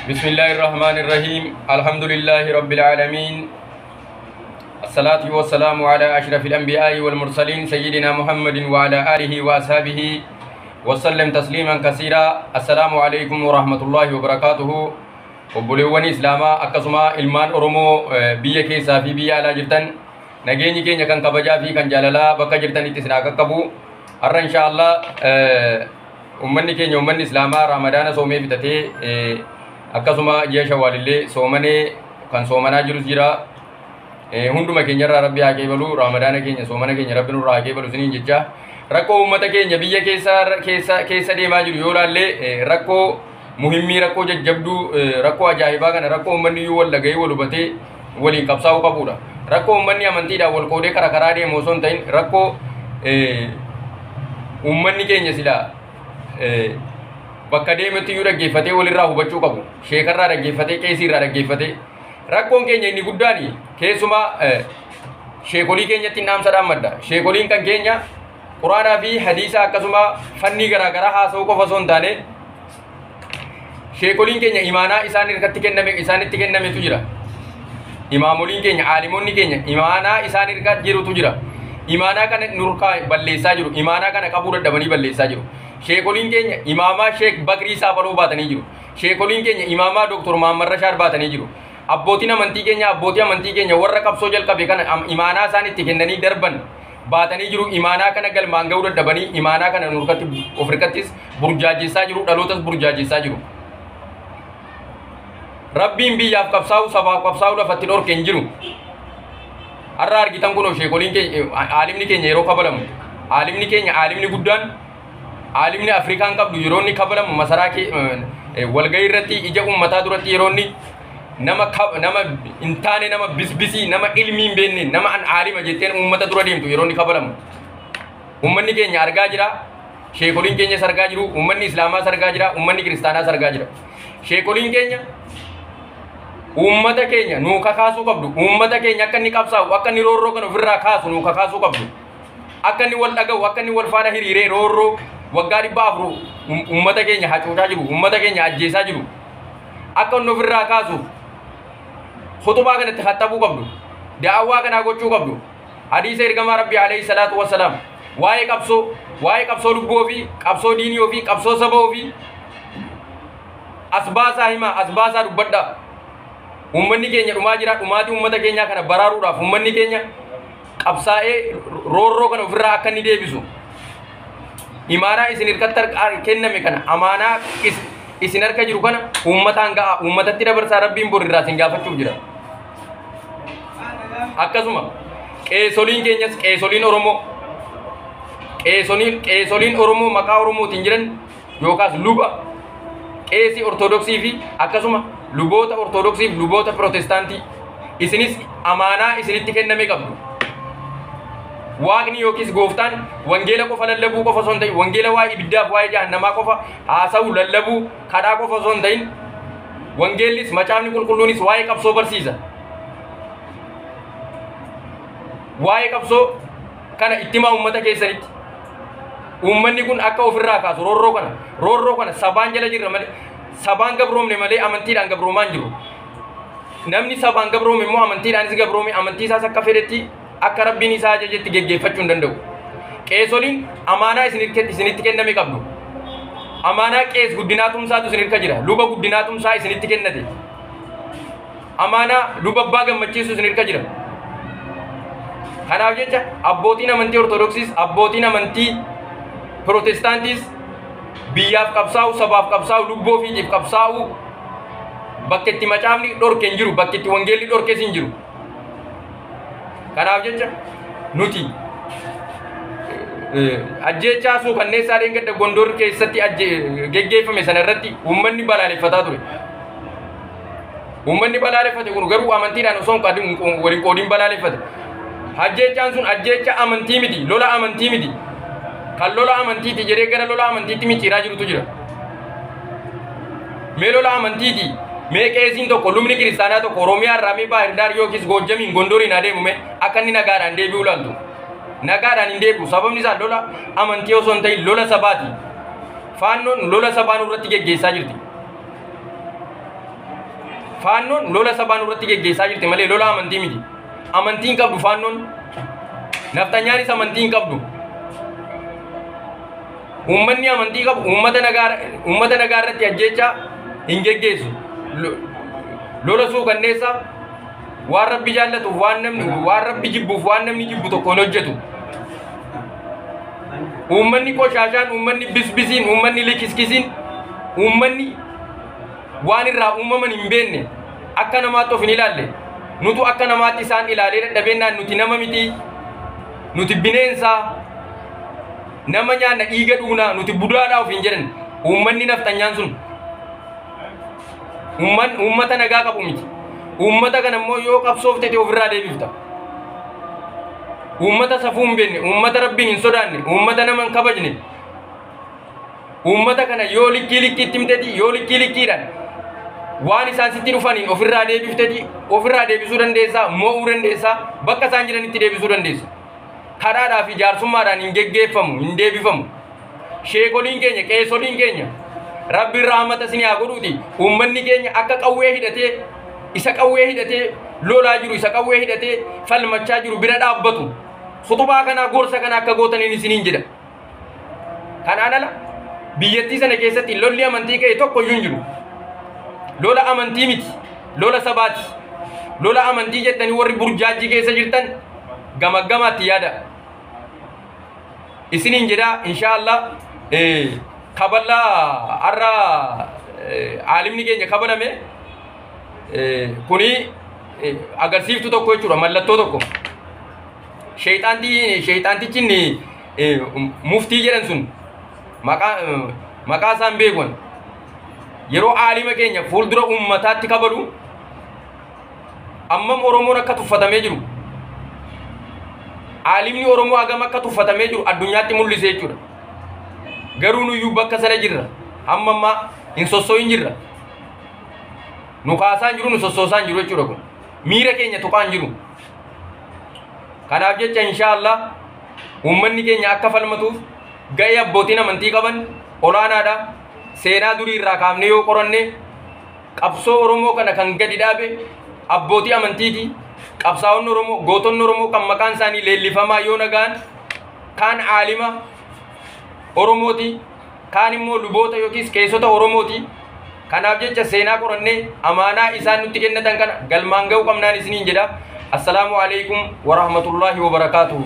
بسم الله الرحمن الرحيم. الحمد لله رب العالمين. الصلاة والسلام على أشرف الأنبياء والمرسلين سيدنا محمد وعلى آله وأصحابه وسلم تسليما كثيرا. السلام عليكم ورحمة الله وبركاته. Obboleewwan Islaamaa, akkasuma ilmaan Oromoo biyya keessaa fi biyya alaa jirtan, nageenyi keenya kan kabajaa fi kan jaalalaa bakka jirtanitti isin haa qaqqabu. Har'a insha Allah ummanni keenya, ummanni Islaamaa, Ramadaana soomee fitatee, akkasuma ji'a Shawwaalillee soomanee kan soomanaa jirus jira. Hunduma keenyarraa Rabbi haa qeebalu. Ramadaana keenya, soomana keenya Rabbi nurraa haa qeebalu isiniin jecha. Rakkoo uummata keenya biyya keessa keessa keessa deemaa jiru yoo laallee, rakkoo muhimmii, rakkoo jajjabduu, rakkoo ajaa'ibaa kana, rakkoo uummanni iyyuu wal dhaga'ee, wal hubatee waliin qabsaa'uu qabudha. Rakkoo uummanni amantiidhaan wal qoodee karaa karaa deemu osoo hin ta'in, rakkoo uummanni keenya silaa bakka deemetti iyyuu dhaggeeffatee walirraa hubachuu qabu. Sheekarraa dhaggeeffatee, qeesiirraa dhaggeeffatee. Rakkoon keenya inni guddaan keessumaa sheekolii keenyatti dhaamsa dhaammadha. Sheekoliin kan keenya Quraanaa fi hadiisa akkasuma fannii garaagaraa haasa'uu qofa osoo hin taane, sheekoliin keenya imaanaa isaan irratti kenname, isaanitti kennametu jira. Imaamoliin keenya, aalimonni keenya imaanaa isaan irra jirutu jira. Imaanaa kana nurkaa balleessaa jiru. Imaanaa kana qabuu dadhabanii balleessaa jiru. Sheekoliin keenya imaamaa Sheek Bakrii Saabaloo baatanii jiru. Sheekoliin keenya imaamaa Dooktor Mahammad Rashaad baatanii jiru. Abbootiin amantii keenya, abbootii amantii keenya warra qabsoo jalqabe kana imaanaa isaan itti kennanii darban baatanii jiru. Imaanaa kana galmaan ga'uu dadhabanii imaanaa kana nurkatti of hirkattis burjaajessaa jiru. Dhalootas burjaajessaa jiru. Rabbiin biyyaaf qabsaa'u, sabaaf qabsaa'u lafatti dhorke hin jiru. Har'a argitan kunoo sheekoliin keenya, aalimni keenya yeroo kabalamu, aalimni keenya, aalimni guddaan, aalimni Afrikaan qabdu yeroo inni kabalamu, masaraa walgahii irratti, ija uummataa duratti, yeroo inni nama hin taane, nama bisbisii, nama ilmii hin beekne, nama an aalima jetteen uummata dura deemtu yeroo inni kabalamu. Uummanni keenya argaa jira. Sheekoliin keenyas argaa jiru. Uummanni Islaamaas argaa jira. Uummanni Kiristaanaas argaa jira. Sheekoliin keenya uummata keenya nuu kakaasuu qabdu. Uummata keenya akka inni qabsaa'u, akka inni roorroo kana ofirraa kaasu nuu kakaasuu qabdu. Akka inni wal dhaga'u, akka inni wal faana hiriiree roorroo waggaa 400 uummata keenya hacuucaa jiru, uummata keenya ajjeesaa jiru, akka inni ofirraa kaasuuf khutubaa kanatti khattabuu qabdu. Da'awaa kanaa gochuu qabdu. Hadiisa ergamaa Rabbii alayhi salaatu wassalaam, waa'ee qabsoo, waa'ee qabsoo lubbuu ofii, qabsoo diinii ofii, qabsoo saba ofii as baasaa himaa, as baasaa dubbadhaa. Uummanni keenya dhumaa jira. Dhumaatii uummata keenyaa kana baraaruudhaaf uummanni keenya qabsaa'ee roorroo kana ofirraa akka inni deebisu, imaanaa isin harkatti kenname kana, amaanaa isin harka jiru kana uummataan ga'a, uummatatti dabarsaa. Rabbiin bor irraa isin gaafachuuf jira. Akkasuma qeesoliin keenyas, qeesoliin Oromoo, qeesoliin Oromoo maqaa Oromootiin jiran yookaas luba, qeesii Ortodoksii fi akkasuma luboota Ortodoksii fi luboota Pirootestaantii, isinis amaanaa isinitti kenname qabdu. Waaqni yookiis gooftaan wangeela qofa lallabuu qofa osoo hin ta'in, wangeela waa'ee ibiddaaf waa'ee jahannamaa qofa haasa'uu, lallabuu, kadhaa qofa osoo hin ta'in, wangeellis macaafni qulqulluunis waa'ee qabsoo barsiisa. Waa'ee qabsoo kana itti himaa uummata keessanitti. Uummanni kun akka ofirraa kaasu roorroo kana, roorroo kana sabaan jala jirra malee, sabaan gabroomne malee amantiidhaan gabroomaa hin jiru. Namni sabaan gabroome immoo amantiidhaanis gabroome, amantii isaas akka fedhetti, akka Rabbiin isaa ajajetti geggeeffachuu hin danda'u. Qeesoliin amaanaa isinitti kenname qabdu. Amaanaa Qees Guddinaa Tumsaatu isin harka jira. Luba Guddinaa Tumsaa isinitti kennate. Amaanaa Luba Abbaa Gammachiisu isin harka jira. Kanaaf jecha abbootiin amantii Ortodoksiis, abbootiin amantii Pirootestaantiis biyyaaf qabsaa'u, sabaaf qabsaa'u, lubbuu ofiitiif qabsaa'u bakka itti macaafni dhorke hin jiru, bakka itti wangeelli dhorkes hin jiru. Kanaaf jecha nuti ajjeechaa suukanneessaa dheengadda Gondor keessatti geggeeffame sana irratti uummanni balaaleffataa ture. Uummanni balaaleffate kun garuu amantiidhaan osoo hin waliin qoodiin balaaleffate. Ajjeechaan sun ajjeecha amantii miti, lola amantii miti. Kan lola amantiiti jedhee gara lola amantiitti micciiraa jirutu jira. Mee lola amantiiti. Mee qeesiin tokko, lubni kiristaanaa tokko Oromiyaa irraa mee Baahirdaar yookiis Goojjamiin Gondoriin adeemu, mee akka inni nagaadhaan deebi'uu ilaaltu. Nagaadhaan hin deebi'u. Sababni isaa lola amantii osoo hin ta'in lola sabaati. Faannoon lola sabaa nurratti geggeessaa jirti. Faannoon lola sabaa nurratti geggeessaa jirti malee lola amantii miti. Amantii hin qabdu faannoon. Nafxanyaanis amantii hin qabdu. Uummanni amantii qabu uummata nagaa irratti ajjeechaa hin geggeessu. Lola suukanneessaa waan rabbi jaallatuuf waan namni waan rabbi jibbuuf waan namni jibbu tokko hin hojjetu. Uummanni qoshaashaan, uummanni bisbisiin, uummanni likiskisiin, uummanni waan irraa uumaman hin beekne akka namaatti of hin ilaalle. Nutu akka namaatti isaan ilaalee dadhabeennaan nuti nama miti, nuti bineensaa, nama nyaanna dhiiga dhugnaa, nuti budaadhaa of hin jedhan. Uummanni nafxanyaan sun uummata nagaa qabu miti. Uummata kana immoo yoo qabsoofte ofirraa deebifta. Uummata safuu hin beekne, uummata rabbiin hin sodaanne, uummata nama hin kabajne. Uummata kana yoo likkii likkiitti himteeti, yoo likkii likkiidhaan waan isaan sitti dhufaniin ofirraa deebifteti, ofirraa deebisuu dandeessaa, mo'uu dandeessaa, bakka isaan jiranitti deebisuu dandeessa. Karaadhaa fi jaarsummaadhaan hin geggeeffamu, hin deebifamu. Sheekoliin keenya, qeesoliin keenya, rabbiin rahmata isinii haa godhuuti. Uummanni keenya akka qawwee hidhatee, isa qawwee hidhatee lolaa jiru, isa qawwee hidhatee falmachaa jiru bira dhaabbatu. Khutubaa kanaa gorsa kana akka gootaniin isiniin jedha. Kanaan ala biyyattii sana keessatti lolli amantii ka'e tokko iyyuu hin jiru. Lola amantii miti, lola sabaati. Lola amantii jettanii warri burjaajii keessa jirtan gama gamaatti yaada. Isiniin jedha inshaallah kaballaa har'a aalimni keenya kabalame kuni agarsiiftuu tokko jechuudha, mallattoo tokko. Sheexaantichi inni muftii jedhan sun maqaa isaan beekuun yeroo aalima keenya fuuldura uummataatti kabalu ammam Oromoon akka tuffatamee jiru, aalimni Oromoo hagam akka tuffatamee jiru addunyaatti mul'ise jechuudha. Garuu nuyyuu bakka sana jirra, hamma ammaa hin sossooyin jirra. Nu kaasaa hin jiru, nu sossoosaa hin jiru jechuudha kun. Miira keenya tuqaa hin jiru. Kanaaf jecha inshaallah uummanni keenya akka falmatuuf ga'ee abbootiin amantii qaban olaanaadha. Seenaa durii irraa kaafnee yoo qoranne qabsoo Oromoo kana kan gadi dhaabe abbootii amantiiti. Qabsaa'onni Oromoo, gootonni Oromoo kan maqaan isaanii leellifamaa yoo nagaan kaan aalima Oromooti, kaan immoo luboota yookiis qeessota Oromooti. Kanaaf jecha seenaa qorannee amaanaa isaan nutti kennatan kana galmaan ga'uu qabnaan isiniin jedha. Assalaamu alaikum wa rahmatullahi wa barakaatuhu.